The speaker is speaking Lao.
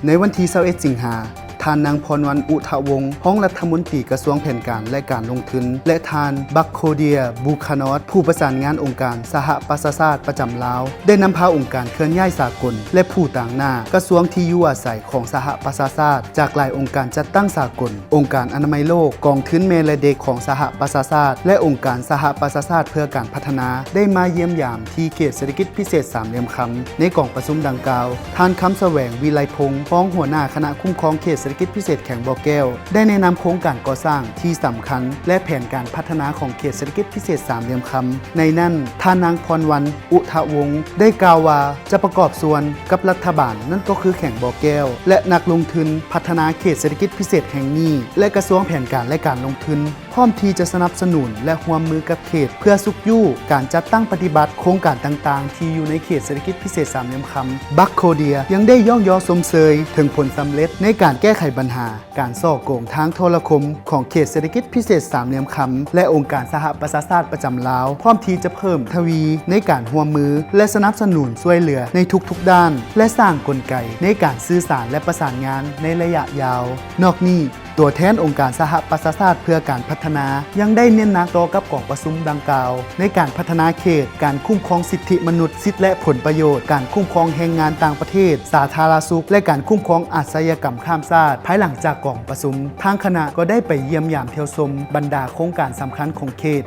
ໃນວັນທີຊາວເອັດ ສິງຫາ, ທ່ານນາງ ພອນວັນ ອຸທະວົງ ຮອງລັດຖະມົນຕີກະຊວງແຜນການ ແລະ ການລົງທຶນ ແລະ ທ່ານ ບັກໂຄເດຍ ບູຄານອດ ຜູ້ປະສານງານອົງການສະຫະປະຊາຊາດປະຈຳລາວ ໄດ້ນຳພາອົງການເຄື່ອນຍ້າຍສາກົນ ແລະ ຜູ້ຕາງໜ້າກະຊວງທີ່ຢູ່ອາໄສຂອງສະຫະປະຊາຊາດ ຈາກຫຼາຍອົງການຈັດຕັ້ງສາກົນ, ອົງການອະນາໄມໂລກ, ກອງທຶນແມ່ ແລະ ເດັກຂອງສະຫະປະຊາຊາດ ແລະ ອົງການສະຫະປະຊາຊາດເພື່ອການພັດທະນາ ໄດ້ມາຢ້ຽມຢາມທີ່ເຂດເສດຖະກິດພິເສດສາມຫຼ່ຽມຄຳ. ໃນກອງປະຊຸມດັ່ງກ່າວ, ທ່ານ ຄຳສະແຫວງ ວິໄລພົງ ຮອງຫົວໜ້າຄະນະຄຸ້ມຄອງເຂດເສດຖະກິດພິເສດແຂວງບໍ່ແກ້ວ ໄດ້ແນະນຳໂຄງການກໍ່ສ້າງທີ່ສຳຄັນ ແລະ ແຜນການພັດທະນາຂອງເຂດເສດຖະກິດພິເສດສາມຫຼ່ຽມຄຳ. ໃນນັ້ນ, ທ່ານນາງ ພອນວັນ ອຸທະວົງ ໄດ້ກ່າວວ່າ ຈະປະກອບສ່ວນກັບລັດຖະບານ, ນັ້ນກໍຄືແຂວງບໍ່ແກ້ວ ແລະ ນັກລົງທຶນ, ພັດທະນາເຂດເສດຖະກິດພິເສດແຫ່ງນີ້ ແລະ ກະຊວງແຜນການ ແລະ ການລົງທຶນ ພ້ອມທີ່ຈະສະໜັບສະໜູນ ແລະ ຮ່ວມມືກັບເຂດ ເພື່ອຊຸກຍູ້ການຈັດຕັ້ງປະຕິບັດໂຄງການຕ່າງໆ ທີ່ຢູ່ໃນເຂດເສດຖະກິດພິເສດສາມຫຼ່ຽມຄຳ. ບັກໂຄເດຍຍັງໄດ້ຍ້ອງຍໍຊົມເຊີຍເຖິງຜົນສຳເລັດໃນການແກ້ໄຂບັນຫາການສໍ້ໂກງທາງໂທລະຄົມຂອງເຂດເສດຖະກິດພິເສດສາມຫຼ່ຽມຄຳ ແລະ ອົງການສະຫະປະຊາຊາດປະຈຳລາວ, ພ້ອມທີ່ຈະເພີ່ມທະວີໃນການຮ່ວມມື ແລະ ສະໜັບສະໜູນຊ່ວຍເຫຼືອໃນທຸກໆດ້ານ ແລະ ສ້າງກົນໄກໃນການສື່ສານ ແລະ ປະສານງານໃນໄລຍະຍາວ. ນອກນີ້, ຕົວແທນອົງການສະຫະປະຊາຊາດເພື່ອການພັດທະນາ ຍັງໄດ້ເນັ້ນໜັກຕໍ່ກັບກອງປະຊຸມດັ່ງກ່າວ ໃນການພັດທະນາເຂດ, ການຄຸ້ມຄອງສິດທິມະນຸດ, ສິດ ແລະ ຜົນປະໂຫຍດ, ການຄຸ້ມຄອງແຮງງານຕ່າງປະເທດ, ສາທາລະນະສຸກ ແລະ ການຄຸ້ມຄອງອາດຊະຍາກຳຂ້າມຊາດ. ພາຍຫຼັງຈາກກອງປະຊຸມ, ທາງຄະນະກໍໄດ້ໄປຢ້ຽມຢາມທ່ຽວຊົມບັນດາໂຄງການສຳຄັນຂອງເຂດ